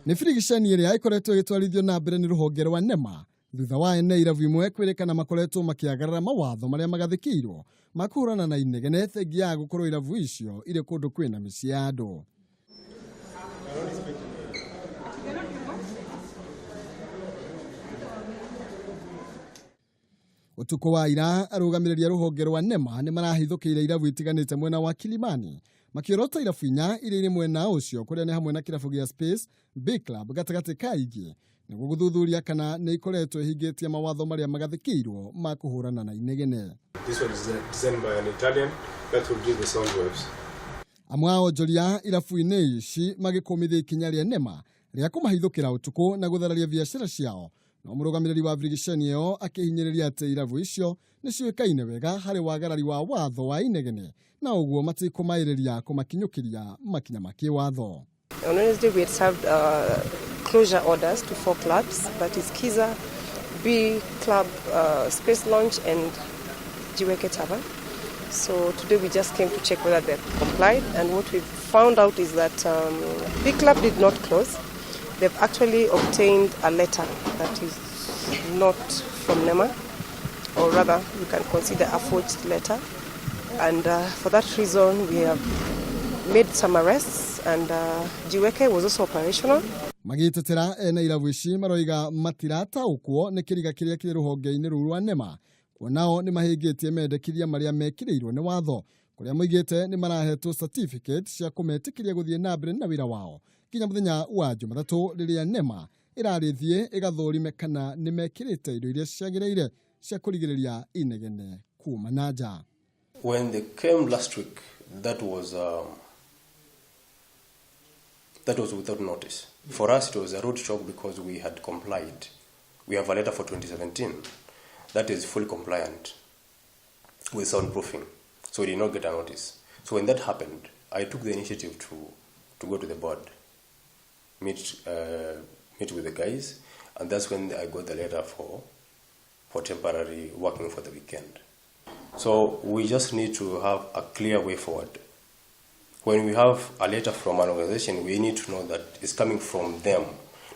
Nĩ birigiceni ĩrĩa ĩkoretwo ĩgĩtwarithio na mbere nĩ rũhonge rwa NEMA thutha wa ene irabu imwe kwĩrĩkana makoretwo makĩagarara mawatho marĩa magathĩkĩirwo ma kũhũrana na inegene thengia ya gũkorwo irabu icio irĩ kũndũ kwĩna mĩciĩ ya andũ. Ũtukũ wa ira arũgamĩrĩri a rũhonge rwa NEMA nĩ marahithũkĩire irabu itiganĩte mwena wa Kilimani makĩorota irabu inya iria irĩ mwena ũcio kũrĩa nĩ hamwe na kĩrabu gĩa Space, Big Club gatagatĩ ka ingĩ nĩguo gũthuthuria kana nĩ ikoretwo ihingĩtie mawatho marĩa magathĩkĩirwo ma kũhũrana na inegene. This one is designed by an Italian that will give the sound waves. Amwe a onjoria irabu-inĩ ici magĩkũmithia ikinya rĩa NEMA rĩa kũmahithũkĩra ũtukũ na gũthararia biacara ciao no mũrũgamĩrĩri wa birigiceni ĩyo akĩhinyĩrĩria atĩ irabu icio nĩ ciũĩkaine wega harĩ wagarari wa watho wa inegene na ũguo matikũmaĩrĩria kũmakinyũkĩria makinya ma kĩwatho. On Wednesday, we had served closure orders to four clubs, that is Kiza, B Club, Space Lounge, and Jiweke Tavern. So today we just came to check whether they complied, and what we found out is that B Club did not close. They've actually obtained a letter that is not from NEMA, or rather, you can consider a forged letter. And for that reason, we have made some arrests, and Jiweke was also operational. Magĩtetera ene irabu ici maroiga matirataũkwo nĩ kĩriga kĩrĩa kĩrĩ rũhonge-inĩ rũu rwa NEMA kuonao nĩ mahĩngĩtie mendekithia marĩa mekĩrĩirwo nĩ watho kũrĩa moigĩte nĩ marahetwo certificate cia kũmetĩkĩria gũthiĩ na mbere na wĩra wao nginya mũthenya wa Jumatatũ rĩrĩa NEMA ĩrarĩthiĩ ĩgathũrime kana nĩ mekĩrĩte indo iria ciagĩrĩire cia kũrigĩrĩria inegene kuma na nja. When they came last week, that was without notice. For us, it was a rude shock because we had complied. We have a letter for 2017 that is fully compliant with soundproofing, so we did not get a notice. So when that happened, I took the initiative to go to the board, meet with the guys, and that's when I got the letter for temporary working for the weekend. So we just need to have a clear way forward. When we have a letter from an organization, we need to know that it's coming from them,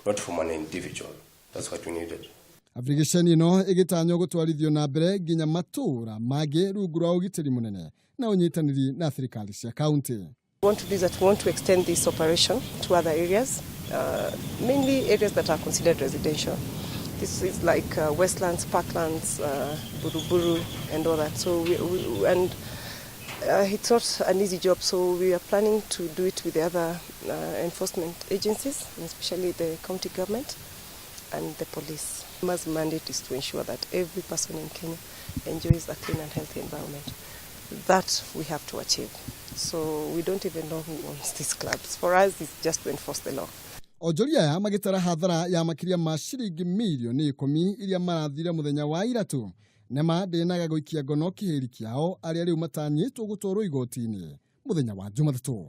not from an individual. That's what we needed. Application ĩno ĩgĩtanywo gũtwarithio na mbere nginya matũũra mangĩ rungu rwa ũgitĩri mũnene na ũnyitanĩri na thirikari cia kaunti. We want to do is that we want to extend this operation to other areas, mainly areas that are considered residential. This is like Westlands, Parklands, Buruburu, and all that. So we and it's not an easy job. So we are planning to do it with the other enforcement agencies, especially the county government and the police. NEMA's mandate is to ensure that every person in Kenya enjoys a clean and healthy environment. That we have to achieve. So we don't even know who owns these clubs. For us, it's just to enforce the law. Onjoria aya magĩtara hathara ya makĩria ma ciringi mirioni 10 iria marathire mũthenya wa iratu. NEMA ndĩnaga gũikia ngono kĩhĩri kĩao arĩa rĩu matanyĩtwo gũtwarwo igoti-inĩ mũthenya wa Jumatatũ.